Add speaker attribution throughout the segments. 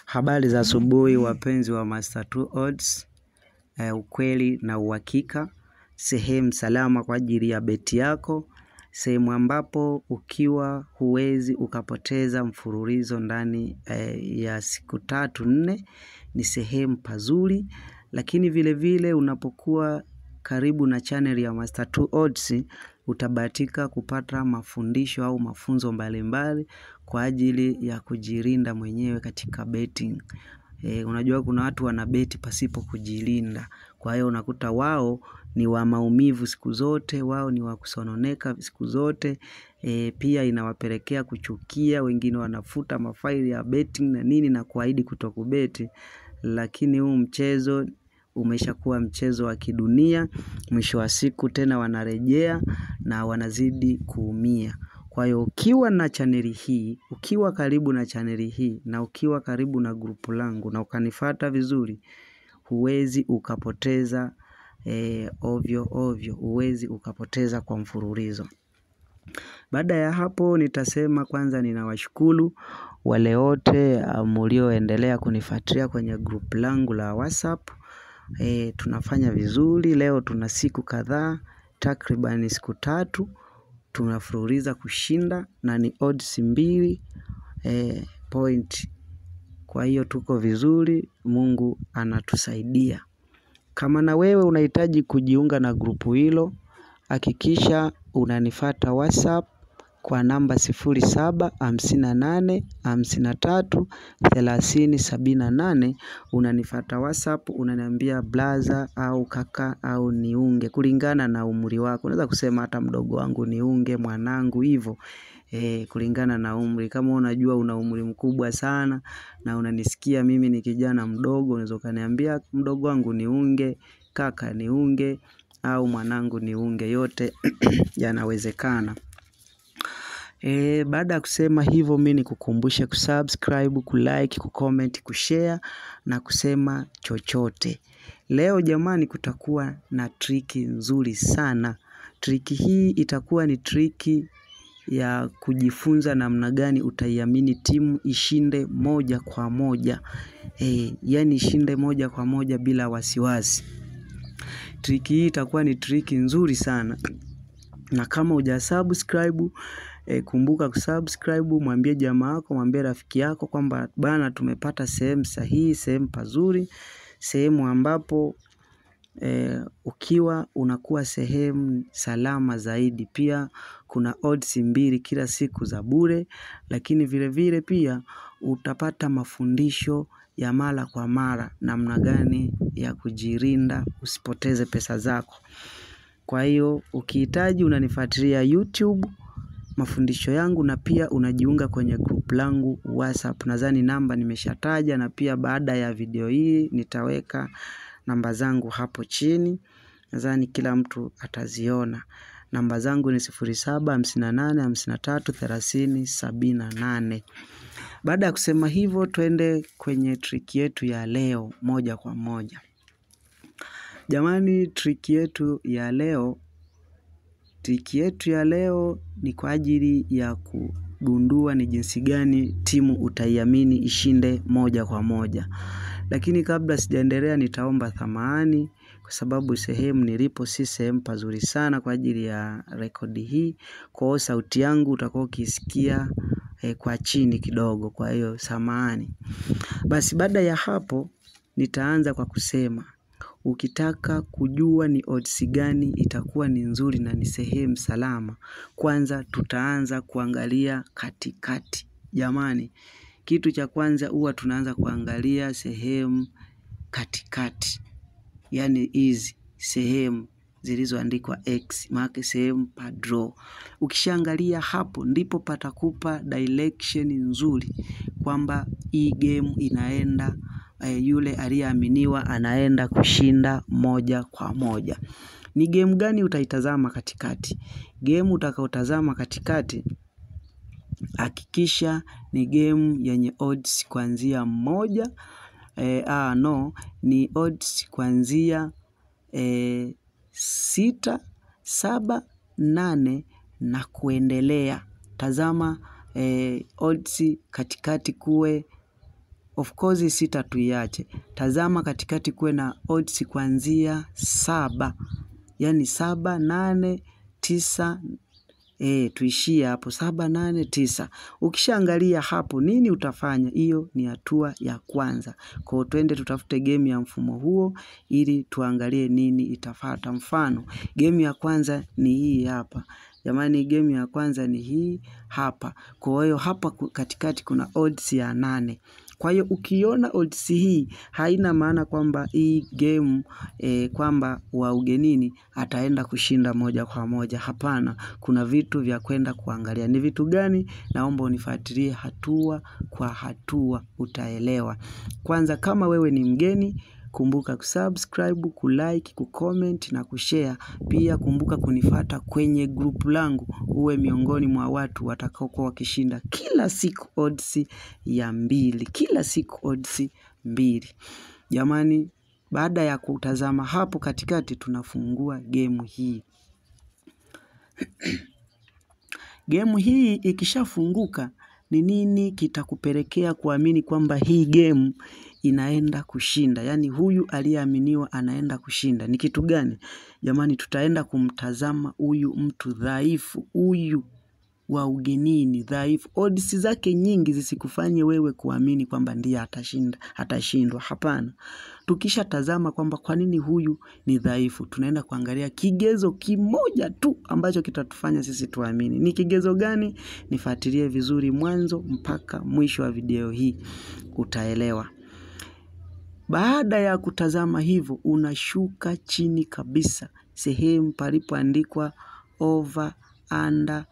Speaker 1: Habari za asubuhi wapenzi wa Master 2 Odds, ukweli na uhakika, sehemu salama kwa ajili ya beti yako, sehemu ambapo ukiwa huwezi ukapoteza mfululizo ndani ya siku 3 4, ni sehemu pazuri. Lakini vile vile unapokuwa karibu na channel ya Master 2 Odds utabahatika kupata mafundisho au mafunzo mbalimbali kwa ajili ya kujilinda mwenyewe katika betting. Unajua kuna watu wanabeti pasipo kujilinda. Kwa hiyo unakuta wao ni wa maumivu siku zote, wao ni wa kusononeka siku zote. Pia inawapelekea kuchukia, wengine wanafuta mafaili ya betting na nini na kuahidi kutokubeti. Lakini huu mchezo umeshakuwa mchezo wa kidunia, mwisho wa siku tena wanarejea na wanazidi kuumia. Kwa hiyo ukiwa na chaneli hii, ukiwa karibu na chaneli hii na ukiwa karibu na grupu langu na ukanifuata vizuri, huwezi ukapoteza ovyo ovyo, huwezi ukapoteza kwa mfululizo. Baada ya hapo nitasema kwanza ninawashukuru wale wote mlioendelea kunifuatilia kwenye group langu la WhatsApp. Tunafanya vizuri, leo tuna siku kadhaa, takriban siku 3 tunafululiza kushinda na ni odds 2 point. Kwa hiyo tuko vizuri, Mungu anatusaidia. Kama na wewe unahitaji kujiunga na grupu hilo, hakikisha unanifata WhatsApp kwa namba 07 58 53 30 78. Unanifata WhatsApp, unaniambia blaza au kaka au niunge kulingana na umri wako. Unaweza kusema hata mdogo wangu niunge, mwanangu, hivyo kulingana na umri. Kama unajua una umri mkubwa sana na unanisikia mimi ni kijana mdogo, unaweza kaniambia mdogo wangu niunge, kaka niunge au mwanangu niunge, yote yanawezekana. Baada ya kusema hivyo, mimi nikukumbushe kusubscribe, kulike, kucomment, kushare na kusema chochote. Leo jamani kutakuwa na triki nzuri sana. Triki hii itakuwa ni triki ya kujifunza namna gani utaiamini timu ishinde moja kwa moja. Yani ishinde moja kwa moja bila wasiwasi. Triki hii itakuwa ni triki nzuri sana. Na kama hujasubscribe, kumbuka kusubscribe, mwambie jamaa yako, mwambie rafiki yako kwamba bana tumepata sehemu sahihi, sehemu pazuri, sehemu ambapo ukiwa unakuwa sehemu salama zaidi. Pia kuna odds 2 kila siku za bure, lakini vile vile pia utapata mafundisho ya mara kwa mara namna gani ya kujilinda usipoteze pesa zako. Kwa hiyo ukihitaji unanifuatilia YouTube mafundisho yangu, na pia unajiunga kwenye group langu WhatsApp. Nadhani namba nimeshataja, na pia baada ya video hii nitaweka namba zangu hapo chini. Nadhani kila mtu ataziona. Namba zangu ni 07 58 53 30 78. Baada ya kusema hivyo, twende kwenye triki yetu ya leo moja kwa moja. Jamani, triki yetu ya leo, triki yetu ya leo ni kwa ajili ya kugundua ni jinsi gani timu utaiamini ishinde moja kwa moja. Lakini kabla sijaendelea nitaomba thamani kwa sababu sehemu nilipo si sehemu pazuri sana kwa ajili ya rekodi hii. Kwa hiyo sauti yangu utakuwa ukisikia kwa chini kidogo, kwa hiyo samahani. Basi baada ya hapo nitaanza kwa kusema ukitaka kujua ni odds gani itakuwa ni nzuri na ni sehemu salama, kwanza tutaanza kuangalia katikati. Jamani, kitu cha kwanza huwa tunaanza kuangalia sehemu katikati, yani hizi sehemu zilizoandikwa X, maana sehemu pa draw. Ukishaangalia hapo ndipo patakupa direction nzuri kwamba hii game inaenda, yule aliyeaminiwa anaenda kushinda moja kwa moja. Ni game gani utaitazama katikati? Game utakaotazama katikati, hakikisha ni game yenye odds kuanzia 1, ni odds kuanzia 6, 7, 8 na kuendelea. Tazama Odds katikati kuwe, of course 6 tuiache. Tazama katikati kuwe na odds kuanzia 7. Yaani 7, 8, 9, tuishie hapo 7, 8, 9. Ukishaangalia hapo nini utafanya? Hiyo ni hatua ya kwanza. Kwa hiyo twende tutafute game ya mfumo huo ili tuangalie nini itafata. Mfano, game ya kwanza ni hii hapa. Jamani, game ya kwanza ni hii hapa. Kwa hiyo hapa katikati kuna odds ya 8. Kwa hiyo ukiona odds hii haina maana kwamba hii game kwamba wa ugenini ataenda kushinda moja kwa moja. Hapana, kuna vitu vya kwenda kuangalia. Ni vitu gani? Naomba unifuatilie hatua kwa hatua, utaelewa. Kwanza, kama wewe ni mgeni, kumbuka kusubscribe, kulike, kucomment na kushare. Pia kumbuka kunifata kwenye group langu, uwe miongoni mwa watu watakaokuwa wakishinda kila siku odds ya 2. Kila siku odds 2. Jamani, baada ya kutazama hapo katikati, tunafungua game hii. Game hii ikishafunguka, ni nini kitakupelekea kuamini kwamba hii game inaenda kushinda? Yaani huyu aliyeaminiwa anaenda kushinda. Ni kitu gani? Jamani, tutaenda kumtazama huyu mtu dhaifu, huyu wa ugenini dhaifu. Odds zake nyingi zisikufanye wewe kuamini kwamba ndiye atashinda, atashindwa. Hapana. Tukishatazama kwamba kwa nini huyu ni dhaifu, tunaenda kuangalia kigezo kimoja tu ambacho kitatufanya sisi tuamini. Ni kigezo gani? Nifuatilie vizuri mwanzo mpaka mwisho wa video hii, utaelewa. Baada ya kutazama hivyo, unashuka chini kabisa sehemu palipoandikwa over, under,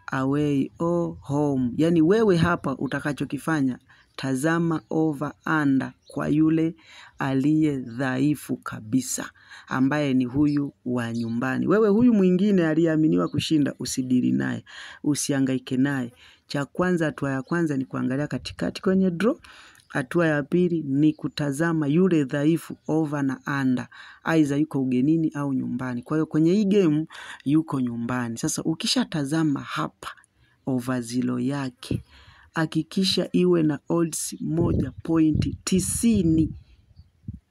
Speaker 1: away or home. Yaani wewe hapa utakachokifanya, tazama over under kwa yule aliye dhaifu kabisa, ambaye ni huyu wa nyumbani. Wewe huyu mwingine aliyeaminiwa kushinda usidili naye, usihangaike naye. Cha kwanza, hatua ya kwanza ni kuangalia katikati kwenye draw. Hatua ya pili ni kutazama yule dhaifu over na under, aidha yuko ugenini au nyumbani. Kwa hiyo kwenye hii game yuko nyumbani. Sasa ukishatazama hapa over 0 yake, hakikisha iwe na odds 1.90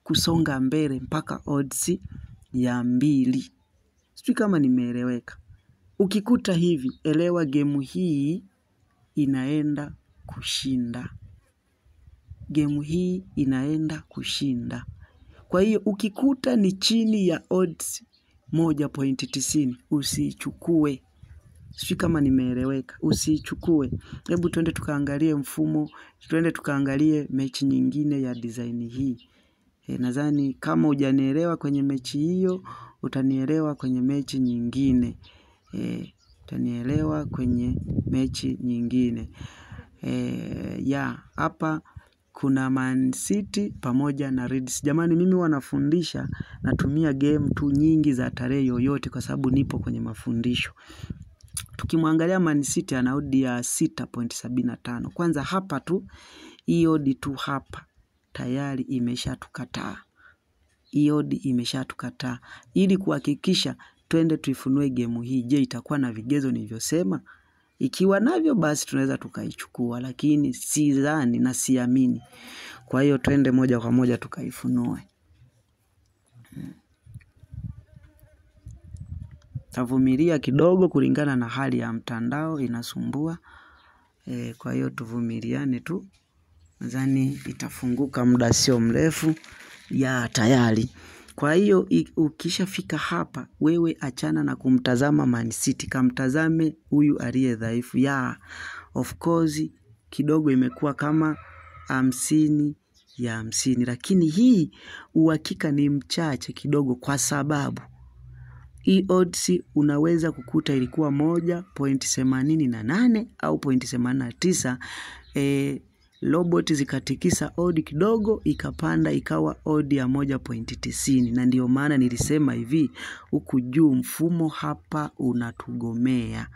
Speaker 1: kusonga mbele mpaka odds ya 2. Sijui kama nimeeleweka. Ukikuta hivi, elewa game hii inaenda kushinda. Game hii inaenda kushinda. Kwa hiyo ukikuta ni chini ya odds 1.90 usichukue. Sijui kama nimeeleweka. Usichukue. Hebu twende tukaangalie mfumo, twende tukaangalie mechi nyingine ya design hii. Nadhani kama hujanielewa kwenye mechi hiyo, utanielewa kwenye mechi nyingine. Utanielewa kwenye mechi nyingine. Ya hapa kuna Man City pamoja na Leeds. Jamani, mimi wanafundisha natumia game tu nyingi za tarehe yoyote kwa sababu nipo kwenye mafundisho. Tukimwangalia Man City ana odi ya 6.75. Kwanza hapa tu, hii odi tu hapa tayari imeshatukataa. Hii odi imeshatukataa. Ili kuhakikisha twende tuifunue game hii. Je, itakuwa na vigezo nilivyosema? Ikiwa navyo basi tunaweza tukaichukua, lakini sidhani na siamini. Kwa hiyo twende moja kwa moja tukaifunue. Tavumilia kidogo kulingana na hali ya mtandao inasumbua. Kwa hiyo tuvumiliane tu. Nadhani itafunguka muda sio mrefu. Ya tayari. Kwa hiyo ukishafika hapa, wewe achana na kumtazama Man City, kamtazame huyu aliye dhaifu. Ya of course kidogo imekuwa kama 50 ya 50, lakini hii uhakika ni mchache kidogo kwa sababu hii odds unaweza kukuta ilikuwa 1.88 au 0.89. Robot zikatikisa odi kidogo ikapanda ikawa odi ya 1.90, na ndio maana nilisema hivi huku juu mfumo hapa unatugomea.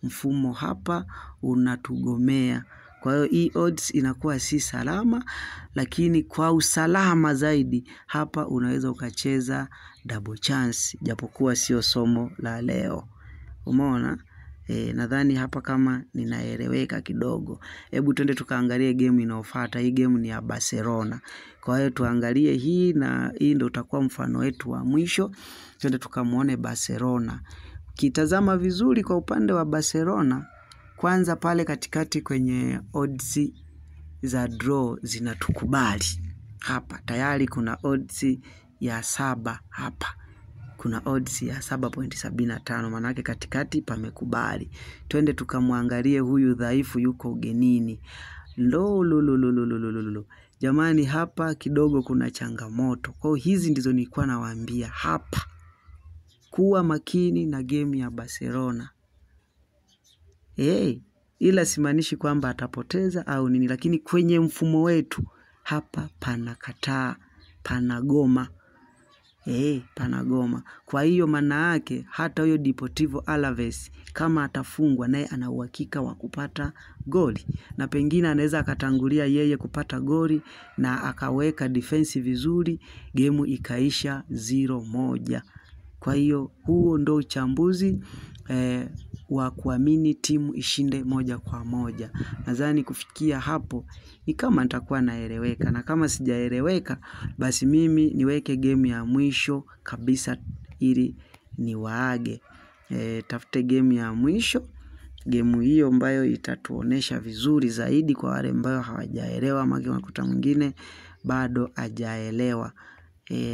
Speaker 1: Mfumo hapa unatugomea. Kwa hiyo hii odds inakuwa si salama, lakini kwa usalama zaidi hapa unaweza ukacheza double chance, japokuwa sio somo la leo. Umeona? Nadhani hapa kama ninaeleweka kidogo. Hebu twende tukaangalie game inayofuata. Hii game ni ya Barcelona. Kwa hiyo tuangalie hii, na hii ndio utakuwa mfano wetu wa mwisho. Twende tukamuone Barcelona. Kitazama vizuri kwa upande wa Barcelona, kwanza pale katikati kwenye odds za draw zinatukubali. Hapa tayari kuna odds ya 7 hapa. Kuna odds ya 7.75, manake katikati pamekubali. Twende tukamwangalie huyu dhaifu yuko ugenini. Lo. Jamani, hapa kidogo kuna changamoto. Kwa hiyo hizi ndizo nilikuwa nawaambia hapa. Kuwa makini na game ya Barcelona. Ila simaanishi kwamba atapoteza au nini, lakini kwenye mfumo wetu hapa panakataa, panagoma. Panagoma. Kwa hiyo maana yake hata huyo Deportivo Alaves kama atafungwa, naye ana uhakika wa kupata goli, na pengine anaweza akatangulia yeye kupata goli na akaweka defense vizuri, game ikaisha 0-1. Kwa hiyo huo ndo uchambuzi wa kuamini timu ishinde 1-1. Nadhani kufikia hapo ni kama nitakuwa naeleweka, na kama sijaeleweka basi mimi niweke game ya mwisho kabisa ili niwaage. Tafute game ya mwisho, game hiyo ambayo itatuonesha vizuri zaidi kwa wale ambao hawajaelewa, maana unakuta mwingine bado hajaelewa.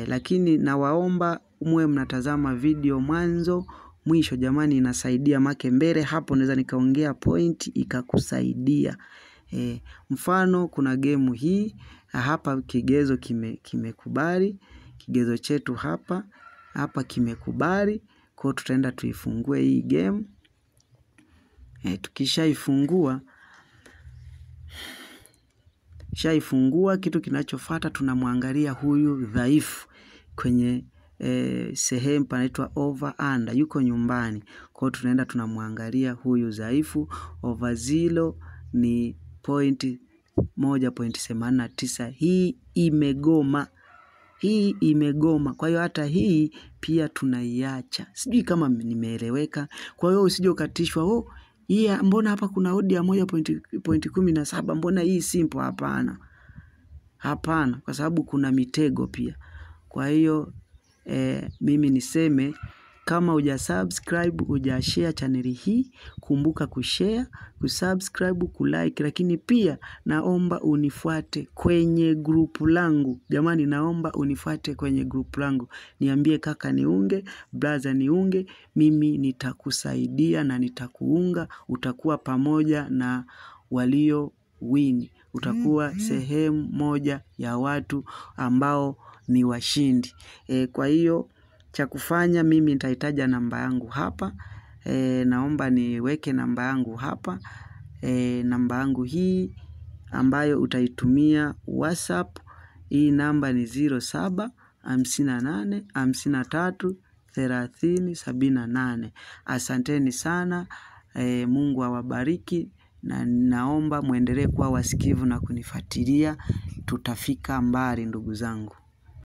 Speaker 1: Lakini nawaomba muwe mnatazama video mwanzo mwisho jamani, inasaidia make mbele hapo naweza nikaongea point ikakusaidia. Mfano kuna game hii hapa, kigezo kimekubali, kigezo chetu hapa kimekubali. Kwa hiyo tutaenda tuifungue hii game. Tukishaifungua kitu kinachofuata tunamwangalia huyu dhaifu kwenye sehemu panaitwa over under, yuko nyumbani. Kwa hiyo tunaenda tunamwangalia huyu dhaifu. Over 0 ni 1.89. Hii imegoma. Hii imegoma. Kwa hiyo hata hii pia tunaiacha. Sijui kama nimeeleweka. Kwa hiyo usije ukatishwa, oh, hii mbona hapa kuna odi ya 1.17, mbona hii simple? Hapana. Hapana, kwa sababu kuna mitego pia. Kwa hiyo mimi niseme kama hujasubscribe, hujashare channel hii, kumbuka kushare, kusubscribe, kulike, lakini pia naomba unifuate kwenye group langu. Jamani, naomba unifuate kwenye group langu. Niambie kaka niunge, brother niunge, mimi nitakusaidia na nitakuunga. Utakuwa pamoja na walio win. Utakuwa sehemu moja ya watu ambao ni washindi. Kwa hiyo cha kufanya mimi nitahitaja namba yangu hapa. Naomba niweke namba yangu hapa. Namba yangu hii ambayo utaitumia WhatsApp. Hii namba ni 07 58 53 30 78. Asanteni sana. Mungu awabariki, na naomba muendelee kuwa wasikivu na kunifuatilia. Tutafika mbali ndugu zangu.